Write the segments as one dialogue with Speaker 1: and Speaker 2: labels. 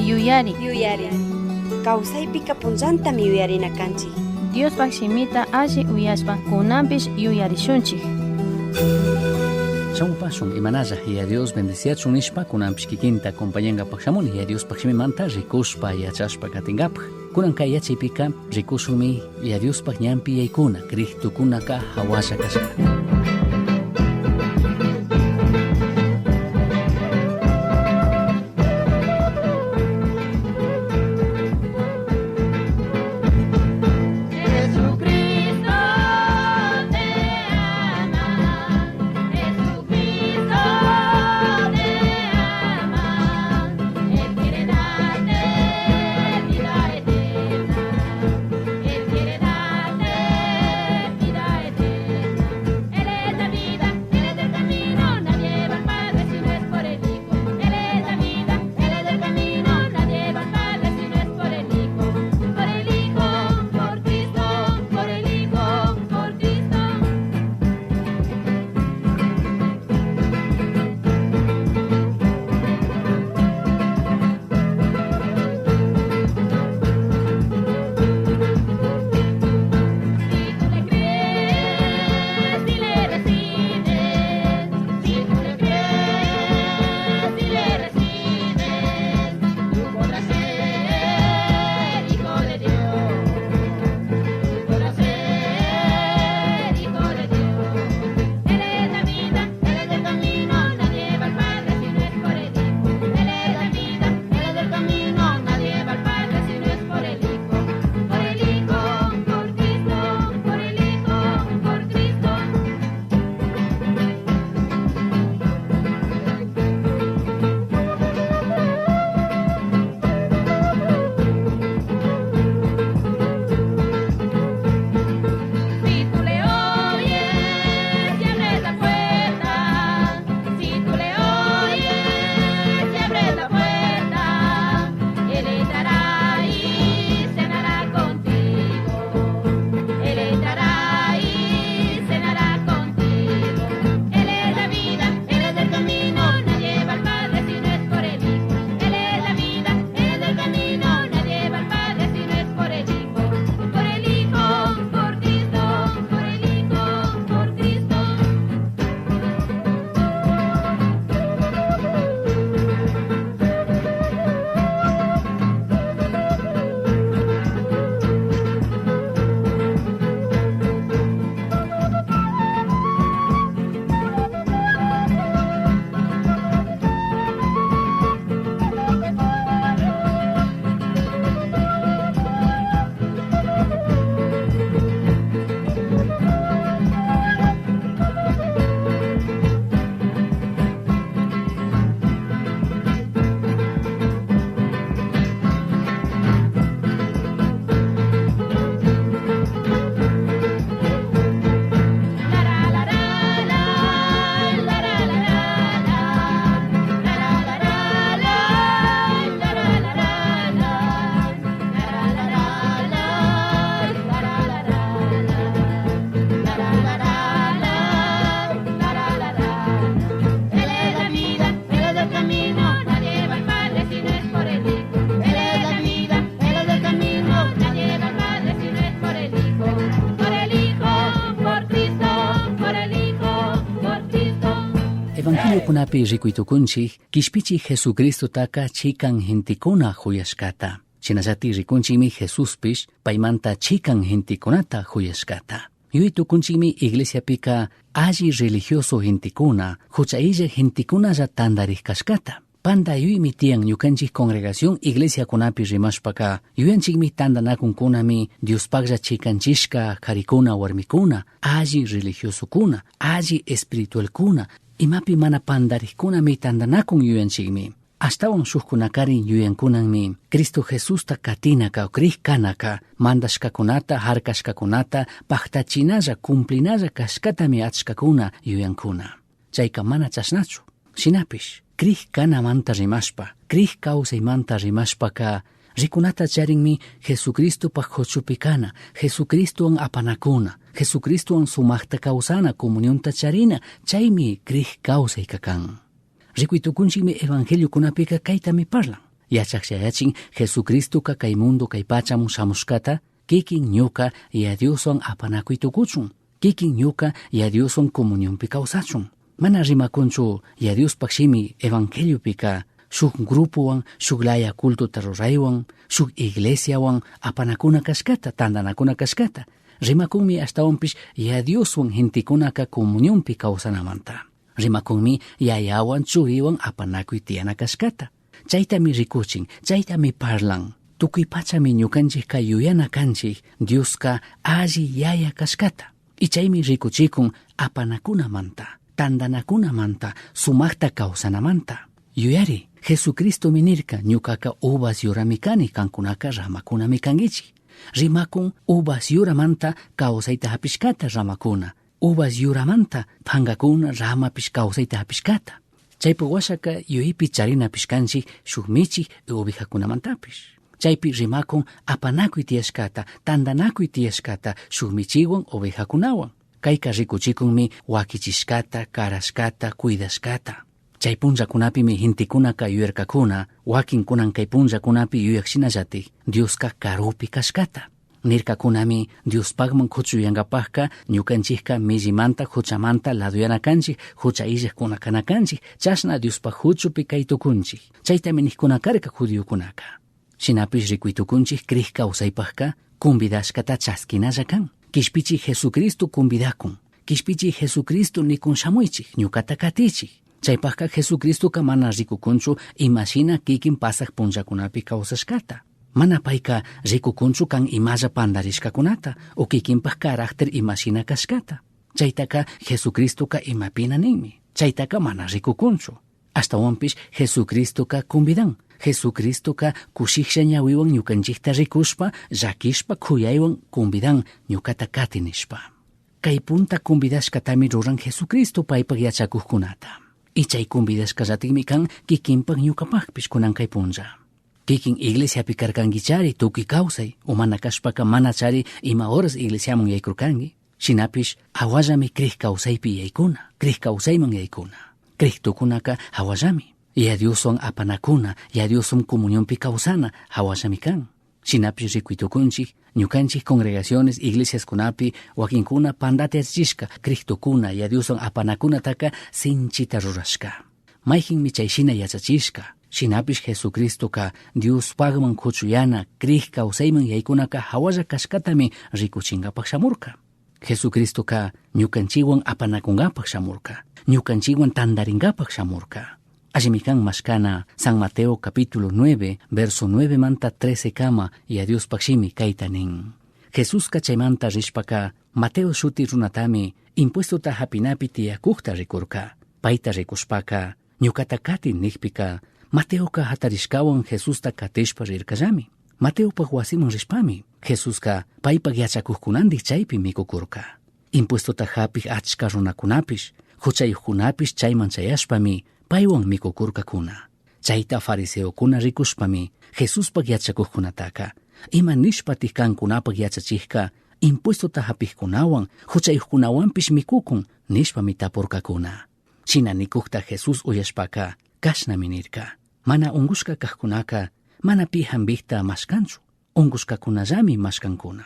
Speaker 1: Yuyari.
Speaker 2: Yuyari. Kawsaypika punllantami yuyarina kanchik.
Speaker 1: Diospaj shimita alli uyashpa kunanpish yuyarishunchik.
Speaker 3: Shamupashun imanalla Yaya Dios bendiciachun nishpa kunanpish kikinta acompañangapak shamuni Yaya Diospaj shimimanta rikushpa yachashpa katingapak. Kunan kay yachaypika rikushunmi Yaya Diospaj ñanpi yaykuna crij tukunaka jahualla kashkata.
Speaker 4: Jesucristo te ama, Jesucristo te ama, Él quiere darte vida eterna, Él quiere darte vida eterna. Él es la vida, Él es el camino, nadie va al Padre si no es por el Hijo. Él es la vida, Él es el camino, nadie va al Padre si no es por el Hijo. Por el Hijo, por Cristo, por el Hijo, por Cristo. Si tú le crees y le recibes, si tú le crees y le recibes, tú podrás ser hijo de Dios, tú podrás ser hijo de Dios. Él es la vida, Él es el camino, nadie va al Padre si no es por el Hijo. Él es la vida, Él es el camino, nadie va al Padre si no es por el Hijo. Por el Hijo, por Cristo, por el Hijo, por Cristo. Si tú le oyes y abres la puerta, si tú le oyes y abres la puerta, Él entrará y cenará contigo. Él entrará y cenará contigo. Él es la vida, Él es el camino, nadie va al Padre si no es por el Hijo. Él es la vida, Él es el camino, nadie va al Padre si no es por el Hijo. Por el Hijo, por Cristo, por el Hijo, por Cristo. La la la la la, la la la la la, la la la la la, la la la la la, la la la la, la la la la la, la la la la, la la la la. Él es la vida, Él es el camino, nadie va al Padre si no es por el Hijo. Él es la vida, Él es el camino, nadie va al Padre si no es por el Hijo. Por el Hijo, por Cristo, por el Hijo, por Cristo.
Speaker 3: Evangeliokunapi rikuy tukunchik kishpichik Jesucristotaka chikan gentekuna juyashkata. Shinallatik rikunchikmi Jesuspish paymanta chikan gentekunata juyashkata. Yuyay tukunchikmi iglesiapika alli religioso gentekuna, hucha illaj gentekunalla tandarij kashkata. Panda yuyaymi tiyan ñukanchik congregación iglesiakunapi rimashpaka yuyanchikmi tandanakunkunami Diospaklla chikanchishka karikuna warmikuna, alli religiosokuna, alli espiritualkuna, imapi mana pandarijkunami tandanakun yuyanchikmi. Ashtawan shukkunakarin yuyankunanmi Cristo Jesusta katinaka, krij kanaka, mandashkakunata, harkashkakunata, paktachinalla, cumplinalla kashkatami achkakuna yuyankuna. Chayka mana chashnachu. Shinapish, krij kanamanta rimashpa, krij kawsaymanta rimashpaka, rikunata charinmi Jesucristopaj huchupi kana, Jesucristowan apanakuna, Jesucristowan sumaqta kawsana, comunionta charina, chaymi krij kawsayka kan. Rikuy tukunchikmi evangeliokunapika kaytami parlan. Yachajshayachin Jesucristoca kay mundo kay pachamun shamushkata kikin ñuka Yaya Dioswan apanakuy tukuchun. Kikin ñuka Yaya Dioswan comunionpi kawsachun. Mana rimakunchu Yaya Diospaj shimi evangeliopika shuk grupowan, shuk laya cultota ruraywan, shuk iglesiawan apanakuna kashkata, tantanakuna kashkata. Rimakunmi ashtawanpish Yaya Dioswan gentekunaka comunionpi kawsanamanta. Rimakunmi Yayawan Churiwan apanakuy tiyana kashkata. Chaytami rikuchin, chaytami parlan. Tukuy pachami ñukanchikka yuyana kanchik Dioska alli yaya kashkata. Y chaymi rikuchikun apanakunamanta, tantanakunamanta, sumakta kawsanamanta. Yuyari, Jesucristomi nirka ñukaka uvas yurami kani, kankunaka ramakunami kankichik. Rimakun uvas yuramanta kawsayta hapishkata ramakuna. Uvas yuramanta pangakuna ramapish kawsayta hapishkata. Chaypi washaka yuyaypi charinapish kanchik shuk michik ovejakunamantapish. Chaypi rimakun apanakuy tiyashkata, tantanakuy tiyashkata shuk michiwan ovejakunawan. Kayka rikuchikunmi wakichishkata, karashkata, cuidashkata. Chay punllakunapimi gentekunaka yuyarkakuna, wakin kunan kay punllakunapi yuyakshinallatik Dioska karupi kashkata. Nirkakunami Diospakman kuchuyankapakka ñukanchikka millimanta huchamanta laduyana kanchik, hucha illajkuna kana kanchik, chashna Diospaj huchupi kay tukunchik. Chaytami nijkuna karka judiokunaka. Shinapish rikuy tukunchik krij kawsaypakka convidashkata chaskinalla kan. Kishpichi Jesucristo convidakun. Kishpichi Jesucristo nikun shamuychik, ñukata katichik. Chaypakka Jesucristoka mana rikukunchu imashina kikin pasaj punllakunapi kawsashkata. Mana payka rikukunchu kan imalla pandarishkakunata o kikinpaj carácter imashina kashkata. Chaytaka Jesucristoka imapina ninmi. Chaytaka mana rikukunchu. Ashtawanpish Jesucristoka convidan. Jesucristoka kushiklla ñawiwan ñukanchikta rikushpa, llakishpa kuyaywan convidan ñukata kati nishpa. Kay punta convidashkatami ruran Jesucristo paypak yachakukkunata. Y chay convidashkallatikmi kan kikinpak ñukapakpish kunan kay punlla. Kikin iglesiapi karkankichari tukuy kawsay, o mana kashpaka manachari ima horas iglesiaman yaykurkanki. Shinapish hawallami krij kawsaypi yaykuna, krij kawsayman yaykuna. Krij tukunaka hawallami. Yaya Dioswan apanakuna, Yaya Dioswan comunionpi kawsana hawallami kan. Shinapish rikuy tukunchik, ñukanchik congregaciones, iglesiaskunapi, wakinkuna pandata yachachishka, krij tukuna, Yaya Dioswan apanakunataka sinchita rurashka. Mayjinmi chay shina yachachishka. Shinapish Jesucristoka Diospakman kuchuyana, krij kawsayman yaykunaka hawalla kashkatami rikuchinkapak shamurka. Jesucristoka ñukanchikwan apanakunkapak shamurka, ñukanchikwan tantarinkapak shamurka. Allimi kan mashkana San Mateo capítulo 9, verso 9 manta 13 kama Yaya Diospaj shimi kayta nin. Jesuska chaymanta rishpaka Mateo shuti runatami impuestota hapinapi tiyakukta rikurka. Payta rikushpaka ñukata kati nijpika Mateoka hatarishkawan Jesusta katishpa rirkallami. Mateopaj wasiman rishpami Jesuska paypak yachakukkunandik chaypi mikukurka. Impuestota hapik achka runakunapish, huchayukkunapish chayman chayashpami paywan mikukurkakuna. Chayta fariseokuna rikushpami Jesuspaj yachakukkunataka ima nishpatik kankunapak yachachikka impuestota hapikkunawan huchayukkunawanpish mikukun nishpami tapurkakuna. Shina nikukta Jesús uyashpaka kashnami nirka. Mana ungushka kajkunaka mana pi hambikta mashkanchu, ungushkakunallami mashkankuna.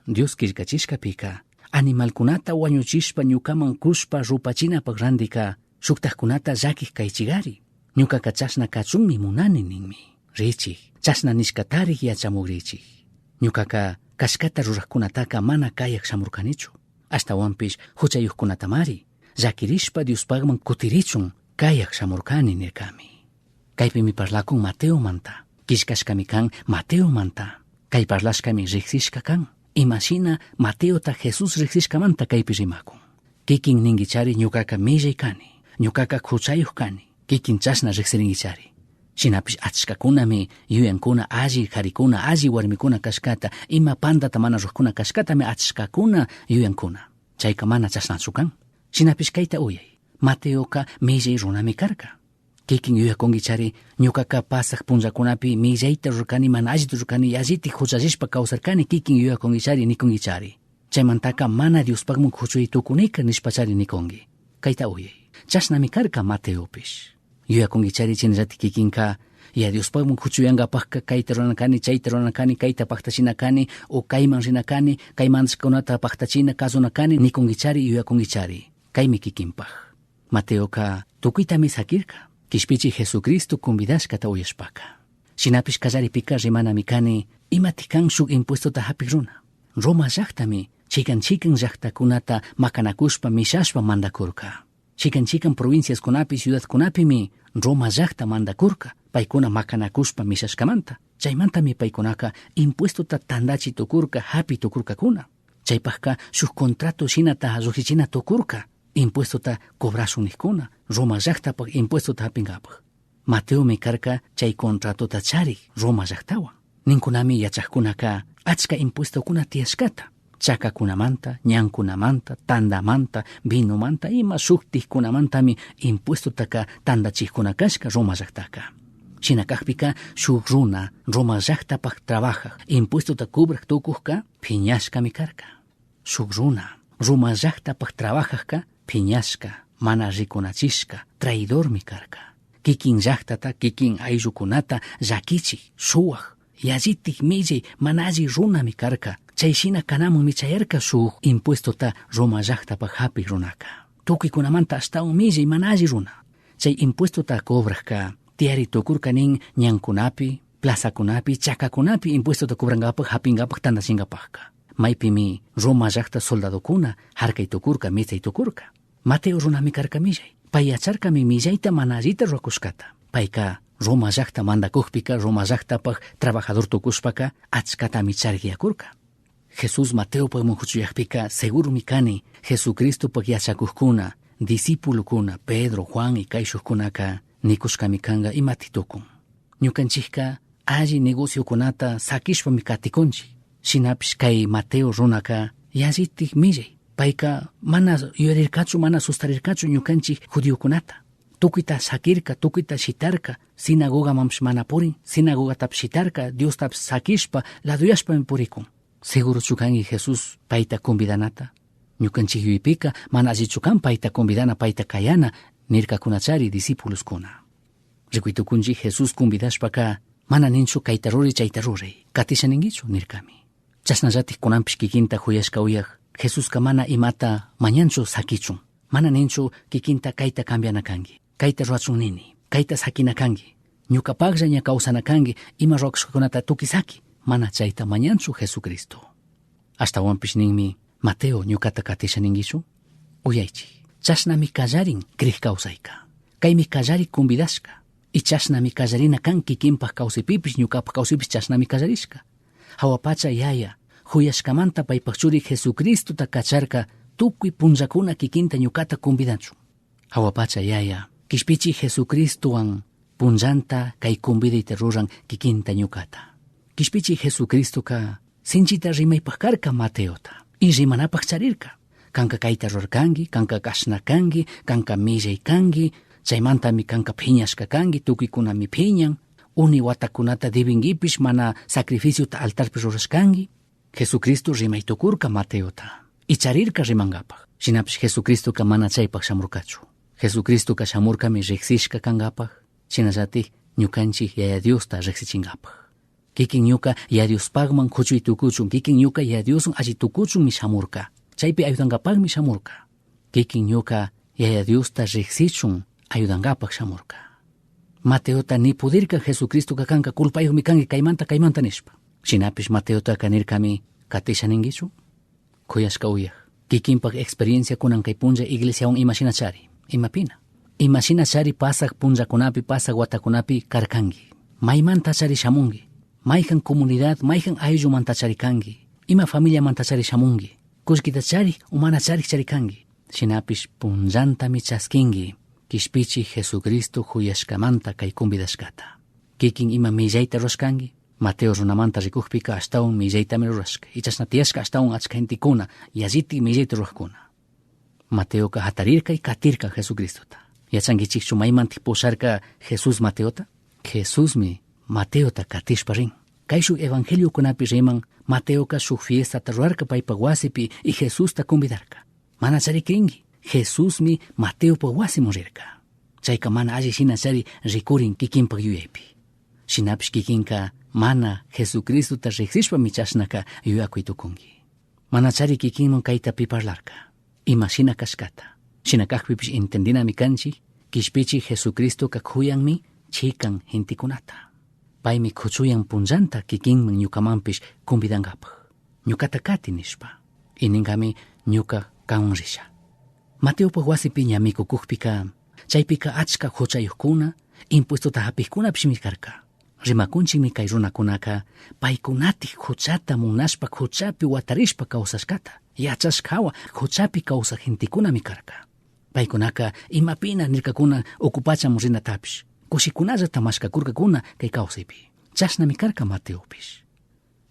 Speaker 3: Dios killkachishkapika animalkunata wañuchishpa ñukaman kushpa rupachinapak randika shuktajkunata llakik kaychigari. Ñukaka chashna kachunmi munani ninmi. Richik, chashna nishkatarik yachamugrichik. Ñukaka kashkata rurajkunataka mana kayak shamurkanichu. Ashtawanpish huchayukkunatamari llakirishpa Diospakman kutirichun kayak shamurkani nirkami. Kaypimi parlakun Mateomanta. Killkashkami kan Mateomanta. Kay parlashkami riksishka kan. Imashina Mateota Jesús riksishkamanta kaypi rimakun. Kikin ninkichari ñukaka millay kani, ñukaka huchayuq kani, kikin chashna riksirinkichari. Shinapish achkakunami yuyankuna alli karikuna, alli warmikuna kashkata, ima pandata mana rurajkuna kashkatami achkakuna yuyankuna. Chayka mana chashnachu kan. Shinapish kayta uyay, Mateoka millay runami karka. Kikin yuyakunkichari ñukaka pasaj punllakunapi millayta rurarkani, mana allita rurarkani, allitik huchallishpa kawsarkani, kikin yuyakunkichari nikunkichari. Chaymantaka mana Diospakman kuchuy tukunika nishpachari nikunki. Kayta uyay. Chashnami karka Mateopish. Yuyakunkichari chinallatik kikinka Yaya Diospajman cuchuyangapajca caita rurana cani, chaita rurana cani, caita pajtachina cani, o caiman rina cani, cai mandashcacunata pajtachina, cazuna cani nicunguichari, yuyacunguichari. Caimi quiquinpaj. Mateoca tucuitami saquirca, quishpichi Jesucristo convidashcata uyashpaca. Shinapish callaripica rimanami cani, imatik can shuk impuestota japik runa. Roma llajtami chican chican llajtacunata macanacushpa mishashpa mandacurca. Chican chican provinciascunapi ciudadcunapimi Roma llajta mandacurca, paicuna macanacushpa mishashcamanta. Chaimantami paicunaca impuestota tandachi tucurca, japi tucurcacuna. Chaipajca shuk contrato shinata llujshichina tucurca, impuestota cobrashun nijcuna, Roma llajtapaj impuestota japingapaj. Mateomi carca chay contratota charik Roma llajtahuan. Nincunami yachajcunaca achca impuestocuna tiyashcata. Chacacunamanta, ñancunamanta, tandamanta, vinomanta, ima shujtijcunamantami impuestotaca tandachijcuna cashca Roma llajtaca. Shina cajpica shuk runa Roma llajtapaj trabajaj impuestota cobraj tucujca phiñashcami carca. Shuk runa Roma llajtapaj trabajajca phiñashca, mana ricunachishca, traidormi carca. Kikin llajtata, kikin ayllukunata llakichij, shuwaj, yallitik millay, mana alli runami carca. Chay shina kanamanmi chayarka shuk impuestota Roma llajtapaj japik runaka. Tukuykunamanta ashtawan millay, mana alli runa. Chay impuestota cobrajka tiyari tukurka nin ñankunapi, plazakunapi, chakakunapi impuestota cobrangapaj, japingapaj, tandachingapajka. Maypimi Roma llajta soldadokuna harkay tukurka, mitsay tukurka. Mateo runami karka millay. Pay yacharkami millayta mana allita rurakushkata. Payka Roma llajta mandakukpika, Roma llajtapaj trabajador tukushpaka achkatami charkiyakurka. Jesús Mateopaj mujuchuyajpika seguromi kani Jesucristopaj yachakujkuna, discipulokuna, Pedro, Juan y kayshujkunaka nikushkami kanka imati tukun. Ñukanchikka alli negociokunata sakishpami katikunchik. Shinapish kay Mateo runaka yallitik millay. Payka mana yuyarirkachu, mana sustarirkachu ñukanchik judiokunata. Tukuyta sakirka, tukuyta shitarka, sinagogamanpish mana purin, sinagogatapish shitarka, Diostapish sakishpa, laduyashpami purikun. Segurochu kanki Jesús payta convidanata? Ñukanchik yuypika mana allichu kan payta convidana, payta kayana, nirkakunachari discípuloskuna. Rikuy tukunchik Jesús convidashpaka mana ninchu kayta ruray, chayta ruray, katisha ninkichu nirkami. Chashnallatik kunanpish kikinta juyashka uyaj, Jesuska mana imata mañanchu sakichun. Mana ninchu kikinta kayta cambiana kanki, kayta rurachun nini, kayta sakina kanki, ñukapajlla ña kawsana kanki, ima rurakushkakunata tukuy saki, mana chayta mañanchu Jesucristo. Ashtawanpish ninmi, Mateo ñukata katisha ninkichu? Uyaychik, chashnami kallarin krij kawsayka. Kaymi kallari convidashka. Y chashnami kallarina kan kikinpaj kawsaypipish, ñukapaj kawsaypish chashnami kallarishka. Jahua pacha yaya, juyashkamanta paypaj churi Jesucristota kacharka tukuy punllakuna kikinta ñukata convidachun. Jahua pacha yaya, kishpichi Jesucristowan punllanta kay convidayta ruran kikinta ñukata. Kishpichi Jesucristoka sinchita rimaypaj karka Mateota y rimanapaj charirka. Kanka kayta rurarkanki, kanka kashna kanki, kanka millay kanki, chaymantami kanka phiñashka kanki, tukuykunami phiñan, uni watakunata debinkipish mana sacrificiota altarpi rurashkanki. Jesucristo rimay tukurka Mateota y charirka rimankapaj. Shinapish Jesucristoka mana chaypaj shamurkachu. Jesucristoka shamurkami riksishka kankapaj, shinallatik ñukanchik Yaya Diosta riksichinkapaj. Kikin ñuka Yaya Diospajman kuchuy tukuchun, kikin ñuka Yaya Dioswan alli tukuchunmi shamurka. Chaypi ayudankapajmi shamurka. Kikin ñuka Yaya Diosta riksichun ayudankapaj shamurka. Mateota ni pudirka Jesucristoka kanka culpayuqmi kanki kaymanta kaymanta nishpa. Shinapish Mateotaka nirkami katisha ninkichu? Kuyashka uyaj. Kikinpaj experiencia kunan kay punlla iglesiawan imashina chari. Imapina? Imashina chari pasaj punllakunapi, pasaj watakunapi karkanki. Maymanta chari shamunki. Mayjan comunidad, mayjan ayllumanta chari kanki. Ima familiamanta chari shamunki. Kullkita chari o mana charik chari kanki. Shinapish punllantami chaskinki. Kishpichi Jesucristo juyashkamanta kay convidashkata. Kikin ima millayta rurashkanki. Mateo runamanta rikukpika ashtawan millaytami rurashka. Y chashna tiyashka ashtawan achka gentekuna, yallitik millayta rurajkuna. Mateoka hatarirka y katirka Jesucristota. Yachankichikchu maymantik pusharka Jesús Mateota? Jesusmi Mateota katishpa rin. Kay shuk evangeliokunapi riman Mateoka shuk fiestata rurarka paypa wasipi y Jesusta convidarka. Mana chari krinki, Jesusmi Mateopa wasiman rirka. Chayka mana alli shina chari rikurin kikinpak yuyaypi. Shinapish kikinka mana Jesucristota riqsishpami chashnaka yuyakuy tukunki. Manachari kikinman kayta pi parlarka. Ima shina kashkata. Shina kajpipish entendinami kanchik, kishpichi Jesucristoka kuyanmi chikan gentekunata. Paymi kuchuyan punllanta kikinman ñukamanpish convidankapaj. Ñukata kati nishpa. Y ninkami ñuka kanwan risha. Mateopaj wasipi ña mikukukpika, chaypika achka huchayuqkuna, impuestota hapikkunapishmi karka. Rimakunchikmi kay runakunaka paykunatik huchata munashpa huchapi watarishpa kawsashkata. Yachashkawa huchapi kawsaq gentekunami karka. Paykunaka imapina nirkakuna ukupachamun rinatapish. Kushikunallata mashkakurkakuna kay kawsaypi. Chashnami karka Mateopish.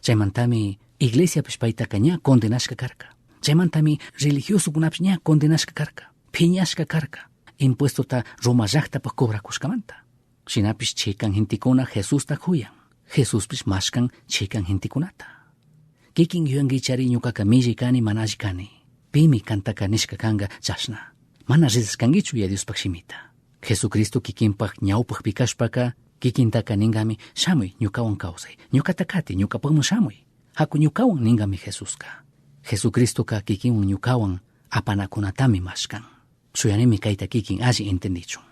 Speaker 3: Chaymantami iglesiapish paytaka ña condenashka karka. Chaymantami religiosokunapish ña condenashka karka. Phiñashka karka. Impuestota Roma llaqtapaq cobrakushkamanta. Shinapish chikan gentekuna Jesusta kuyan. Jesuspish mashkan chikan gentekunata. Kikin yuyankichari ñukaka millay kani mana alli kani. Pimi kantaka nishka kanka chashna. Mana rizashkankichu ya Diospaq shimita. Jesucristo kikinpaq ñawpaqpi kashpaka kikintaka ninkami shamuy ñukawan kawsay. Ñukata kati ñukapaqman shamuy. Haku ñukawan ninkami Jesuska. Jesucristoka kikinwan ñukawan apanakunatami mashkan. Shuyanimi kayta kikin alli entendichun.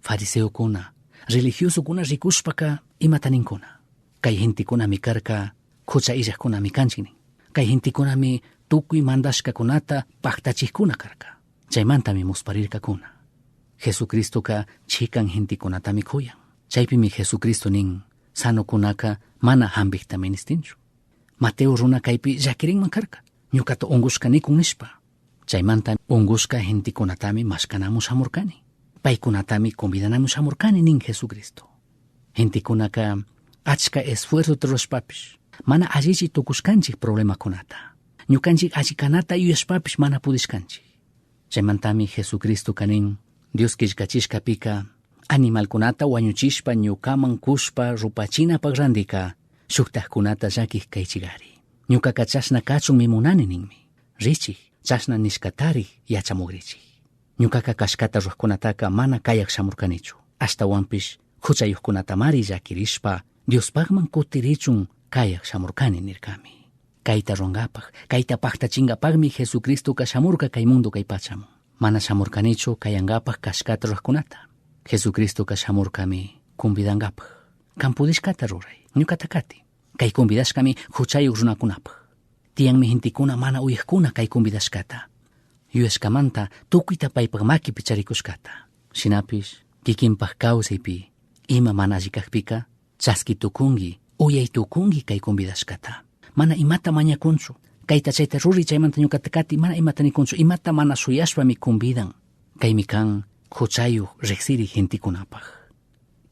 Speaker 3: Fariseokuna, religiosokuna rikushpaka imata ninkuna. Kay gentekunami karka hucha illajkunami kanchik nin. Kay gentekunami tukuy mandashkakunata pajtachikkuna karka. Chaymantami musparirkakuna. Jesucristoka chikan gentekunatami kuyan. Chaypimi Jesucristo nin, sanokunaka mana hampikta ministinchu. Mateo runa kaypi llakirinman karka. Ñukata ungushka nikun nishpa. Chaymanta ungushka gentekunatami mashkanamun shamurkani. Paykunatami convidanamun shamurkani nin Jesucristo. Gentekunaka achka esfuerzota rurashpapish mana allichi tukushkanchik problemakunata. Ñukanchik alli kanata yuyashpapish mana pudishkanchik. Chaymantami Jesucristo nin, Dios killkachishkapika animalkunata wañuchishpa ñukaman kushpa rupachinapaq randika shuktajkunata llakik kaychikari. Ñukaka chashna kachunmi munani ninmi. Richik, chashna nishkatarik yachamugrichik. Ñukaka kashkata ruwaqkunataka mana kayak shamurkanichu. Ashtawanpish huchayuqkunatamari llakirishpa Diospaqman kutirichun kayak shamurkani nirkami. Kayta ruwankapaq, kayta paqtachinkapaqmi Jesucristoka shamurka kay mundo kay pachaman. Mana shamurkanichu kayankapaq kashkata ruwaqkunata. Jesucristoka shamurkami convidankapaq. Kan pudishkata ruray, ñukata kati. Kay convidashkami huchayuq runakunapaq. Tiyanmi gentekuna mana uyaqkuna kay convidashkata. Yuyashkamanta tukuyta paypaq makipi charikushkata. Shinapish kikinpaq kawsaypi ima mana alli kajpika chaski tukunki, uyay tukunki kay convidashkata. Mana imata mañakunchu. Kayta chayta ruri chaymanta ñukata kati mana imata nikunchu. Imata mana shuyashpami convidan. Kaymi kan huchayuq riqsiri gentekunapaq.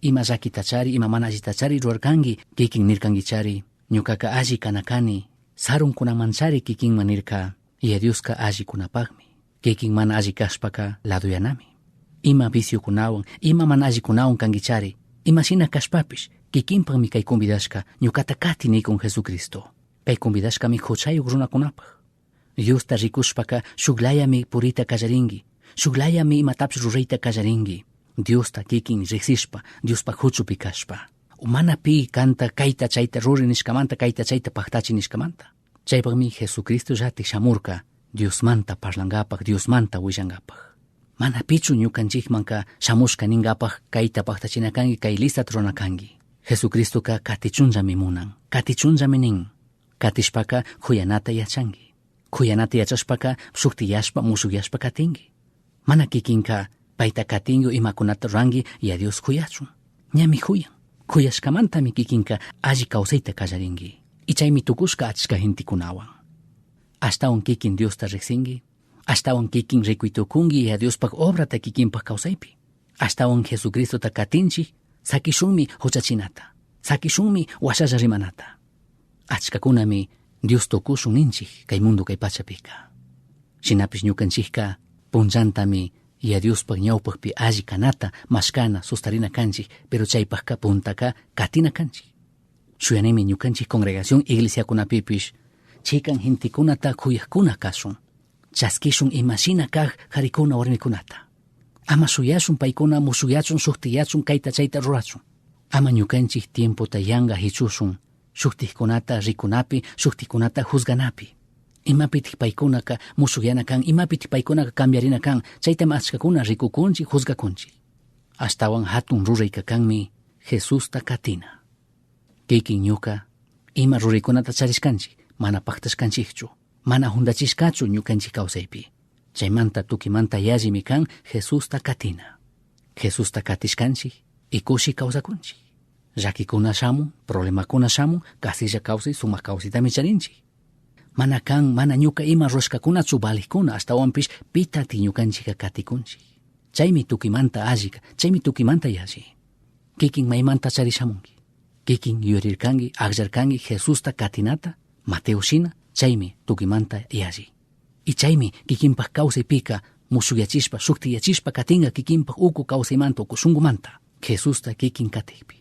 Speaker 3: Ima llakitachari, ima mana allitachari rurarkanki, kikin nirkankichari, ñukaka alli kana kani, sarunkunamanchari kikinman nirka, Yaya Dioska alli kunapaqmi. Kikin mana alli kashpaka laduyanami. Ima viciokunawan, ima mana allikunawan kankichari, ima shina kashpapish, kikinpaqmi kay convidashka ñukata kati nikun Jesucristo. Kay convidashkami huchayuq runakunapaq. Diosta rikushpaka shuklayami purita kallarinki, shuklayami imatapish rurayta kallarinki. Diosta kikin riqsishpa, Diospaq huchupi kashpa. Mana pi kanta kayta chayta ruri nishkamanta, kayta chayta paqtachi nishkamanta. Chaypaqmi Jesucristo llatik shamurka Diosmanta parlankapaq, Diosmanta willankapaq. Mana pichu ñukanchikmanka shamushka ninkapaq kayta paqtachina kanki, kay listata rurana kanki. Jesucristoka katichunllami munan, katichunllami nin. Katishpaka kuyanata yachanki. Kuyanata yachashpaka shuktiyashpa, mushukyashpa katinki. Mana kikinka payta katinki imakunata ruranki ya Dios kuyachun. Ñami kuyan. Kuyashkamantami kikinka alli kawsayta kallarinki. Y chaymi tukushka achka gentekunawan. Ashtawan kikin Diosta riqsinki, ashtawan kikin rikuy tukunki ya Diospaq obrata kikinpaq kawsaypi. Ashtawan Jesucristota katinchik, sakishunmi huchachinata, sakishunmi washalla rimanata. Achkakunami Dios tukushun ninchik kay mundo kay pachapika. Shinapish ñukanchikka punllantami ya Diospaq ñawpaqpi alli kanata mashkana sustarina kanchik, pero chaypaqka puntaka katina kanchik. Shuyanimi ñukanchik congregación iglesiakunapipish chikan gentekunata kuyaqkuna kashun. Chaskishun imashina kaq qarikuna warmikunata. Ama shuyashun paykuna mushuyachun shuktiyachun kayta chayta rurachun. Ama ñukanchik tiempota yanga hichushun shuktikkunata rikunapi, shuktikkunata juzganapi. Imapitik paykunaka mushukyana kan, imapitik paykunaka cambiarina kan, chaytami achkakuna rikukunchik, juzgakunchik. Ashtawan hatun rurayka kanmi Jesusta katina. Kikin ñuka ima ruraykunata charishkanchik, mana paktashkanchikchu, mana hundachishkachu ñukanchik kawsaypi. Chaymanta tukimanta yallimi kan Jesusta katina. Jesusta katishkanchik y kushi kawsakunchik. Llakikuna shamun, problemakuna shamun, kasilla kawsay, sumak kawsaytami charinchik. Mana kan, mana ñuka ima rurashkakunachu valijkuna, ashtawanpish pitati ñukanchika katikunchik. Chaymi tukimanta allika, chaymi tukimanta yalli. Kikin maymanta charishamunki. Kikin yuyarirkanki, akllarkanki Jesusta katinata, Mateo shina, chaymi tukimanta yalli. Y chaymi kikinpak kawsaypika mushukyachishpa, shuktiyachishpa katinka kikinpak uku kawsaymanta, uku shunkumanta, Jesusta kikin katikpi.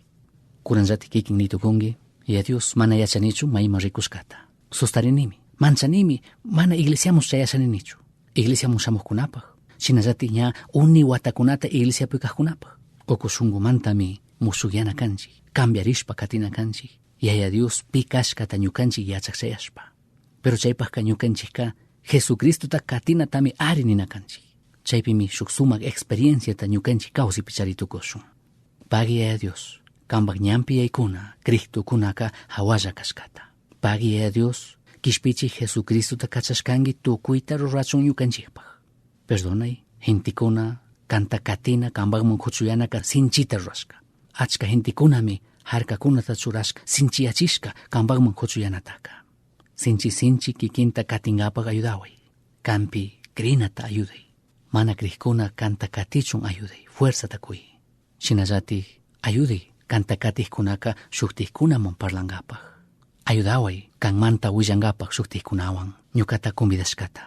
Speaker 3: Kunanllatik kikin nitukunki, Yaya Dios, mana yachanichu mayman rikushkata. Sustarinimi, manchanimi, mana iglesiamun chayashaninichu. Iglesiamun shamukkunapak, shinallatik ña uni watakunata iglesiapi kajkunapak. Uku shunkumantami mushukyana kanchik, cambiarishpa katina kanchik, Yaya Dios pi kashkata ñukanchik yachak chayashpa. Pero chaypakka ñukanchikka Jesucristota katinatami ari nina kanchik. Chaypimi shuk sumak experienciata ñukanchik kawsaypi charitukushun. Pagui Yaya Dios, kampak ñanpi yaykuna, Cristokunaka hawalla kashkata. Pagui Yaya Dios, kishpichik Jesucristota kachashkanki tukuyta rurachun ñukanchikpak. Perdonay, gentekuna kanta katina kampakman kuchuyanaka sinchita rurashka. Achka gentekunami harkakunata churashka, sinchiyachishka kampakman kuchuyanataka. Sinchi sinchi kikinta katinkapak ayudaway. Kampi crinata ayuday. Mana crijkuna kanta katichun ayuday, fuerzata kuy. Shinallatik ayuday kanta katikkunaka shuktikkunaman parlankapak. Ayudaway kanmanta willankapak shuktikkunawan ñukata convidashkata.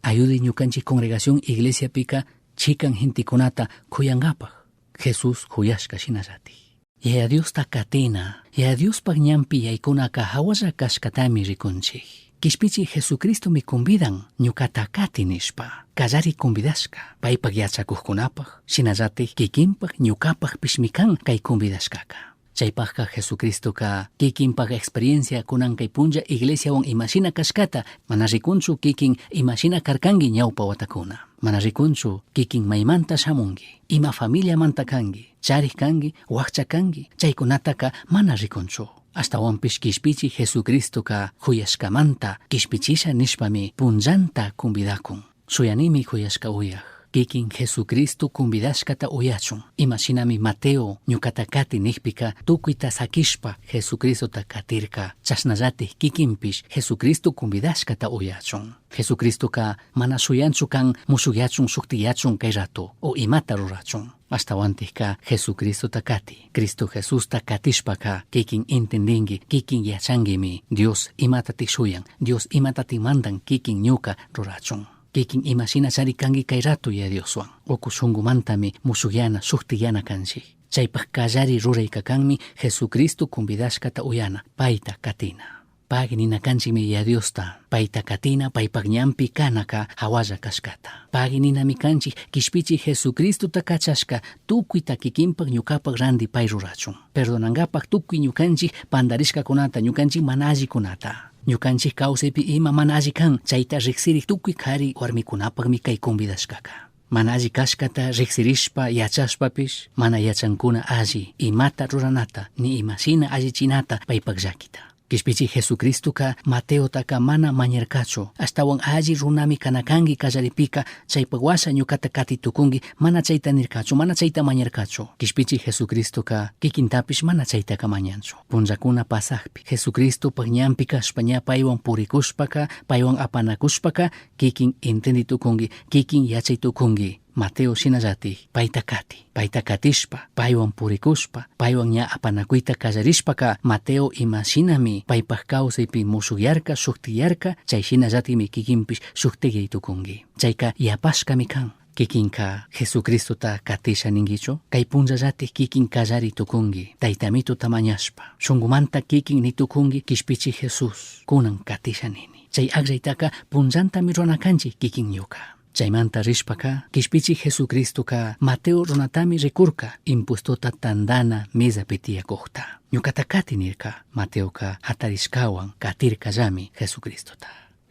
Speaker 3: Ayuday ñukanchik congregación iglesiapika chikan gentekunata kuyankapak. Jesús kuyashka shinallatik. Yaya Diosta katina, Yaya Diospak ñanpi yaykunaka hawalla kashkatami rikunchik. Kishpichik Jesucristomi convidan ñukata kati nishpa, kallari convidashka, paypak yachakukkunapak, shinallatik kikinpak ñukapakpishmi kan kay convidashkaka. Chaypakka Jesucristoka kikinpak experiencia kunan kay punlla iglesiawan imashina kashkata, mana rikunchu kikin imashina karkanki ñawpa watakuna. Mana rikunchu kikin maymanta shamunki, ima familiamanta kanki, charik kanki, wakcha kanki, chaykunataka mana rikunchu. Ashtawanpish kishpichik Jesucristoka kuyashkamanta kishpichisha nishpami punllanta convidakun. Shuyanimi kuyashka uyak, kikin Jesucristo convidashkata uyachun. Imashinami Mateo ñukata kati nikpika tukuyta sakishpa Jesucristota katirka, chashnallatik kikinpish Jesucristo convidashkata uyachun. Jesucristoka mana shuyanchu kan mushukyachun shuktiyachun kay rato o imata rurachun. Ashtawantikka Jesucristota kati. Cristo Jesusta katishpaka kikin entendinki, kikin yachanguimi Dios imatatik shuyan, Dios imatatik mandan kikin ñuka rurachun. Kikin imashina chari kanki kay rato ya Dioswan. Uku shunkumantami mushukyana, shuktiyana kanchik. Chaypak kallari rurayka kanmi Jesucristo convidashkata uyana, payta katina. Pagui nina kanchikmi Yaya Diosta, payta katina, paypak ñanpi kanaka hawalla kashkata. Pagui ninami kanchik kishpichik Jesucristota kachashka tukuyta kikinpak ñukapak randi pay rurachun. Perdonankapak tukuy ñukanchik pandarishkakunata, ñukanchik mana allikunata. Ñukanchik kawsaypi ima mana alli kan, chayta riksirik tukuy kari warmikunapakmi kay convidashkaka. Mana alli kashkata riksirishpa yachashpapish, mana yachankuna alli imata ruranata, ni imashina allichinata paypak llakita. Kishpichik Jesucristoka Mateotaka mana mañarkachu, ashtawan alli runami kanakanki kallaripika, chaypak washa ñukata kati tukunki, mana chayta nirkachu, mana chayta mañarkachu. Kishpichik Jesucristoka kikintapish mana chaytaka mañanchu. Punllakuna pasakpi, Jesucristopak ñanpi kashpa ña paywan purikushpaka, paywan apanakushpaka, kikin entendi tukunki, kikin yachay tukunki. Mateo shinallatik payta kati, payta katishpa, paywan purikushpa, paywan ña apanakuyta kallarishpaka, Mateo imashinami paypak kawsaypi mushukyarka, shuktiyarka, chay shinallatikmi kikinpish shuktiyay tukunki. Chayka yapashkami kan. Kikinka Jesucristota katisha ninkichu? Kay punllallatik kikin kallari tukunki, taytamituta mañashpa. Shunkumanta kikin nitukunki kishpichi Jesús, kunan katisha nini. Chay akllaytaka punllantami rurana kanchik kikin ñuka. Chaimanta rishpaca, Quishpichij Jesucristoca Mateo runatami ricurca, impuestota tandana mezapi tiyacujta. Ñucata cati nirca, Mateoca jatarishcahuan catircallami Jesucristota.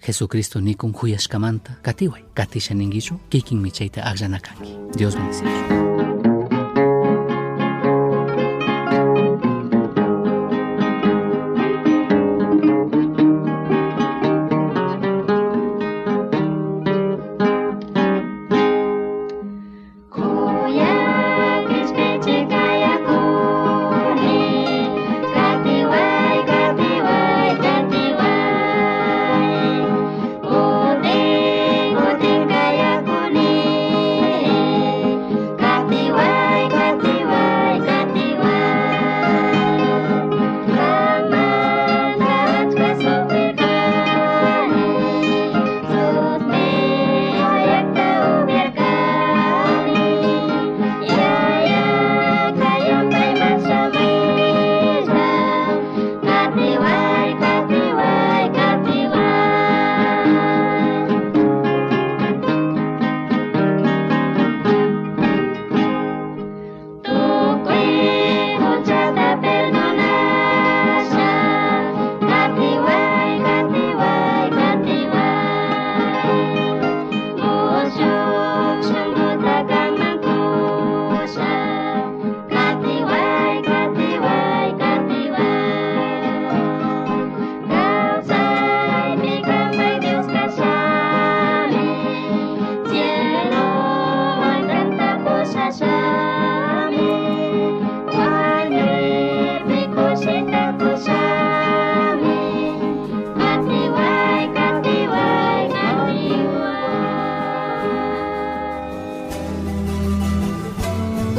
Speaker 3: Jesucristo nicun juyashcamanta catihuai, catisha ninguichu, kikinmi chayta agllana canqui. Dios bendiciachu.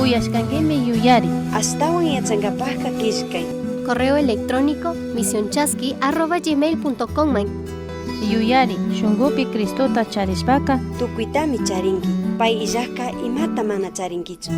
Speaker 1: Uyashkanguimi yuyari.
Speaker 2: Ashtawan yachankapajka killkay.
Speaker 5: Correo electrónico misionchasqui@gmail.com.
Speaker 1: Yuyari, shunkupi Cristota charishpaka
Speaker 2: Tukuytami charinki. Pay illajka imata mana charinkichu.